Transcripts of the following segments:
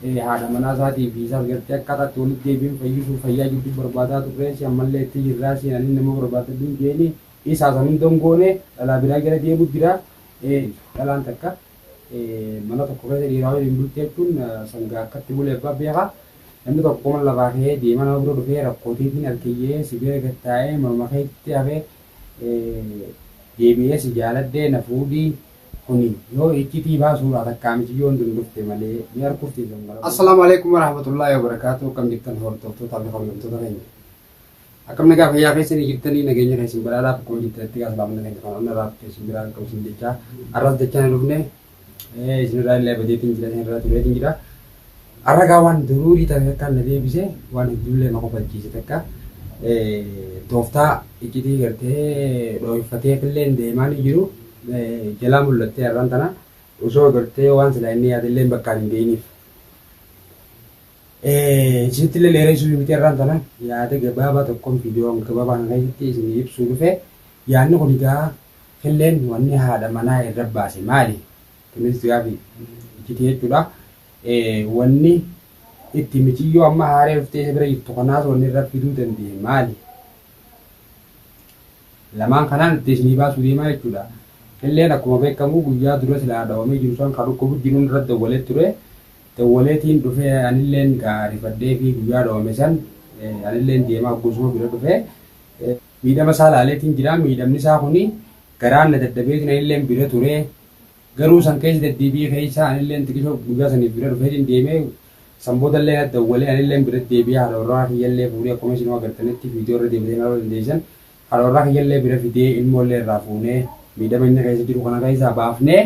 Haadha manaa isaatii fi isaas gartee akkaataa itti walitti deebiin fayyisuuf fayyaa jidduu barbaadaa turrees ammallee itti jirraa seenanii nama barbaadadhuun jeeni isaa san hunda hin goone dhalaa biraa jala deemu jira. Dhalaan takka mana tokko keessa dhiiraa waliin bulti jechuun sangaa akkatti bulee abbaa beeka. Namni tokko qoma lafaa ka'ee deema nama bira dhufee rakkootiitiin harkiyyee si bira gad taa'ee morma keetti hafee deebi'ee si jaaladhee na fuudhii kuni yoo iccitii baasuudhaa takkaa miciyyoon tun dhufte malee ni arguuf teessan gara. Assalaamu alaikum warahmatullaahi wabarakaatuh. Akkam jirtan hordoftoota fi kabajamtoota keenya? Akkam nagaa fayyaa keessanii jirtanii? Nageenya keessan badhaadhaa akkuma jirtanitti gaa salaamna keenya kan onna irraa isin biraa qabu isin jechaa har'as jechaa hin dhufne isin irraa illee badeetiin jira, isin irraa tureetiin jira. Har'a gaa waan duruurii ta'e takka na deebise, waan hedduullee na kofalchiise takka tooftaa iccitii gartee dhooyfatee illee deemaa ni jiru jalaa mul'attee har'aan tana osoo gartee waan silaa inni yaadillee bakkaan hin ga'iniif. Isinitti illee dheeressuu miti, har'aan tana yaada gabaabaa tokkoon viidiyoon gabaabaa kana keessatti isin ibsuu dhufe. Yaadni kun egaa Killeen wanni haadha manaa irra baase maali? Kunis gaafi iccitii jechuudha. Wanni itti miciyyoo amma haaree dhuftee isa bira jirtu kanaas wanni irra fiduu danda'e maali? Lamaan kanaan itti isinii baasuu deemaa jechuudha. Killeen akkuma beekamu guyyaa dura silaa dhawamee jiru san kan dhukkubu jiruun irra dawwalee ture. Dawwaleetiin dhufee anilleen gaarifadhee fi guyyaa dhawame san anilleen deemaa gosuma bira dhufee miidhama isaa laaleetiin jira. Miidhamni isaa kuni garaan na daddabeetiin anilleen bira ture. Garuu san keessa deddeebi'ee keessa anilleen xiqqishoo guyyaa saniif bira dhufeetiin deemee san boodallee na dawwalee anilleen bira deebi'ee haadha warraa kiyyallee fuudhee akkuma isin agartanitti viidiyoo irra deebitee ilaaluu dandeessan. Haadha warraa kiyyallee bira fidee ilmoollee irraa fuunee miidhama inni keessa jiru kana keessaa baafnee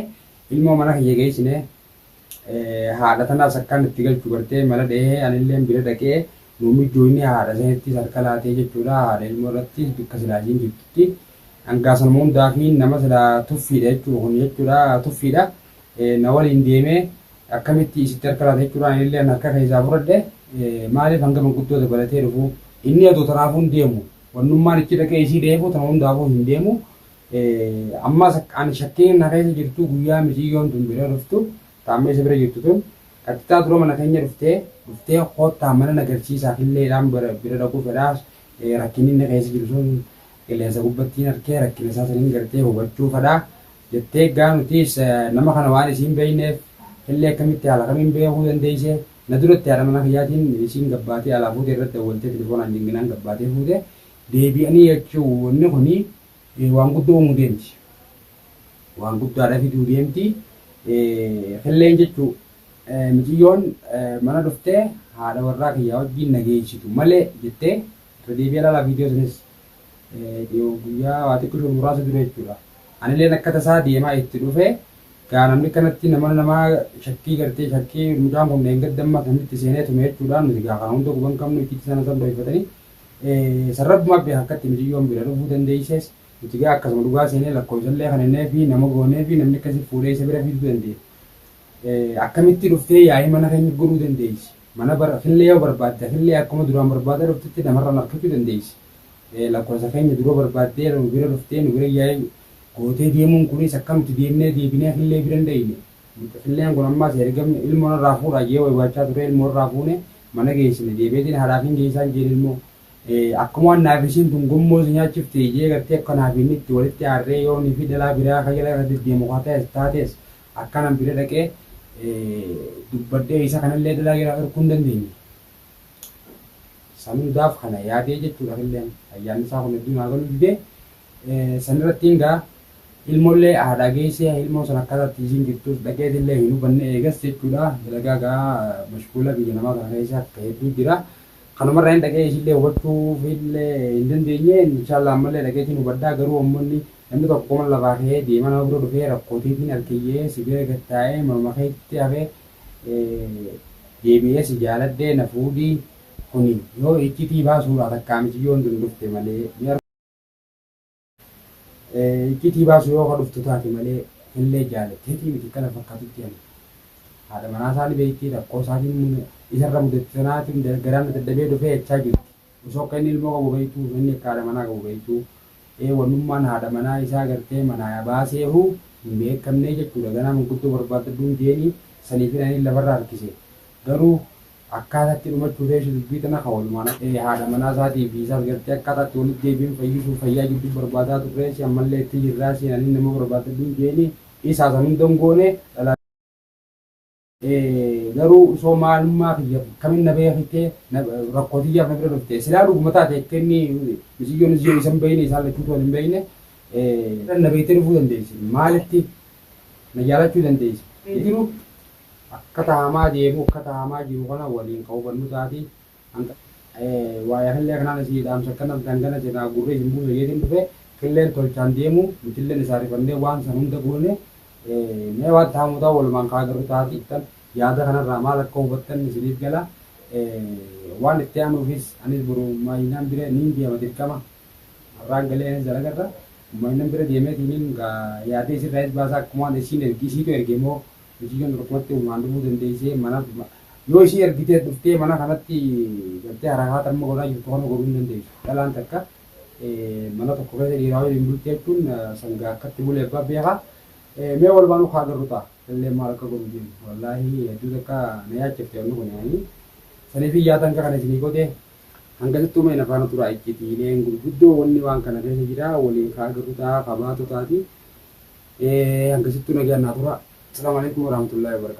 ilmoo mana kiyya geessine. Haadha tanaas akkaan itti galchu gartee mala dhahee anilleen bira dhaqee nu mijjooyni haadha sanittis harka laatee jechuudha. Haadha ilmoo irratti bikka silaa isiin jirtutti hangaa sanuma hundaa fi nama silaa tuffiidha jechuudha kun jechuudha tuffiidha. Na waliin deemee akkamitti isitti harka laate jechuudha. Anilleen harka keessaa fudhadhe. Maaliif hanga manguddoo dabalatee dhufu? Inni adoo tanaafuu hin deemu, wannummaan ichi dhaqee isii dheefu tana hundaafuu hin deemu. Ammas ani shakkiin na keessa jirtu guyyaa miciyyoon tun bira dhuftu, taammee isa bira jirtu tun qaxxixaa dura mana keenya dhuftee koottaa mana na garsiisaa killeedhaan bira dhaquu fedhaa, rakkinni inni keessa jiru sun qilleensa gubbattiin harkee rakkina isaa saniin gartee hubachuu fedhaa jettee. Gaa nutis nama kana waan isiin beekneef killee akkamitti haala kamiin beekuu dandeesse? Na duratti haadha mana kiyyaatiin isiin gabbaatee alaa fuutee irratti dawwaltee telefoonaan jinginaan gabbaatee fuute deebi'anii jechuu. Wanni kuni waan guddoo uumuu deemti. Waan guddaadha fiduu deemti. Killeen jechuu miciyyoon mana dhuftee haadha warraa kiyyaa wajjin nageessitu malee jettee irra deebi'ee ilaalaa viidiyoo sanis guyyaa waa xiqqoo muraasa dura jechuudha. Anilleen akka tasaa deemaa itti dhufe. Gaa namni kanatti nama namaa shakkii gartee shakkii mucaan kun dheengadda kamitti seenee tume jechuudhaan nuti gaa kana hunda quban qabnu itti sana san dho'ifatanii sarrabbumaa beeka akkatti miciyyoon bira dhufuu dandeesses. Nuti gaa akkasuma dhugaa seenee lakkoofsallee kan innee fi nama goonee fi namni akkasii fuudhee isa bira fiduu danda'e. Akkamitti dhuftee yaa'ii mana keenya godhuu dandeessi? Mana bara fillee yoo barbaadde fillee akkuma duraan barbaada dhuftetti namarraan harkachuu dandeessi. Lakkoofsa keenya dura barbaaddee nu bira dhuftee nu bira yaa'ii gootee deemuun kunis akkamitti deemnee deebinee fillee bira hin dhayine? Filleen kun ammas erga ilmoon irraa fuudhaa jee waywaachaa ture, ilmoo irraa fuune mana geessine deebiitiin haadhaaf hin geessaan jeen ilmoo. Akkuma waan naaf isiin tun gommoo si nyaachifte jee gartee akka naaf inni itti walitti aarree yoo ni fi dhalaa biraa kan jala deddeemu haa ta'es taates akkanan bira dhaqee dubbadhee isa kanallee dhalaa jala dhorkuu hin dandeenye. San hundaaf kana yaadee jechuudha killeen. Ayyaanni isaa kun hedduu naa galuu didee. Sanirratti hingaa ilmoollee haadhaa geessee ilmoo san akkaataatti isiin jirtus dhaqeetillee hin hubanne eegas jechuudha. Dalagaa gaa mashkuula biyya namaa kana keessa akka hedduu jira. Kanumarraa hin dhaqee isiillee hubachuuf illee hin dandeenye. Inshaallah ammallee dhaqeetiin hubadhaa. Garuu ammoonni namni tokko qoma lafaa ka'ee deema nama bira dhufee rakkootiitiin harkiyyee si bira gad taa'ee morma keetti hafee deebi'ee si jaaladhee na fuudhii kuni yoo iccitii baasuudhaa takkaa miciyyoon tun dhufte malee ni iccitii baasu yoo ka dhuftu taate malee illee jaalatteetii miti kana fakkaatutti. Ani haadha manaa isaa ni beekti, rakkoo isaatiin isarra mudatte sanaatiin garaan na dadhabee dhufee jechaa jirti. Osoo akka inni ilmoo qabu beektu, inni akka haadha manaa qabu beektu, wannummaan haadha manaa isaa gartee manaa baaseehu hin beekamne jechuudha. Ganaa manguddoo barbaaddadhuun jeeni saniif ani lafarra harkise. Garuu akkaataatti dhumachuu teessu dubbii tana kan walumaan haadha manaa isaatii fi isaas gartee akkaataatti walitti deebiin fayyisuuf fayyaa jidduu barbaadaa turreessi ammallee itti jirraasi ani nama barbaadadhuun jeeni isaa san hunda hin goone dhalaa Garuu osoo maalummaa kiyya kamin na beekte rakkoo tiyyaaf na bira dhufte silaa dhuguma taate akka inni misiyyoon isiyoo isa hin beekne isaan lachuutu wal hin beekne na beektee dhufuu dandeessi maalitti na jaalachuu dandeessi jiru akka tahamaa deemu akka tahamaa jiru kana waliin ka hubannu taati waa'ee killee kanaan isii dhaamsa akkana dangana jedhaa gurra isin buusa jeetiin dhufe killeen tolchaan deemu nutilleen isaa rifannee waan san hunda goone Mee waan tahamu tahu walumaan kaa agarru taati ittan yaada kanarraa maal akka hubattan isiniif gala. Waan itti aanuufis anis boru Maayinaan bira niin deema dirqama. Har'aan galee anis dalagarra. Maayinan bira deemeetiinin gaa yaada isirraayis baasaa akkuma waan isiin ergi isiitu erge moo misiyyoon dhorkumatti humnaan dhufuu dandeessee mana yoo isii ergitee dhuftee mana kanatti gartee harakaata amma godhaa jirtu kana godhuu hin dandeessu. Dhalaan takka Mana tokko keessa dhiiraa waliin bulti jechuun sangaa akkatti bule abbaa beeka. Mee walumaanuu kaa agarru ta'a. Illee maal akka godhu deemu. Wallaahi hedduu takka na yaachifte wanni kun yaani. Saniif yaada hanga kana isinii godhe. Hangasittuu mee na faana turaa iccitiileen gurguddoo wanni waan kana keessa jira waliin kaa agarru ta'a ka baatu taati. Hangasittuu nagaan naa turaa. Asalaamu alaikum warahmatullaahi wabarakatuh.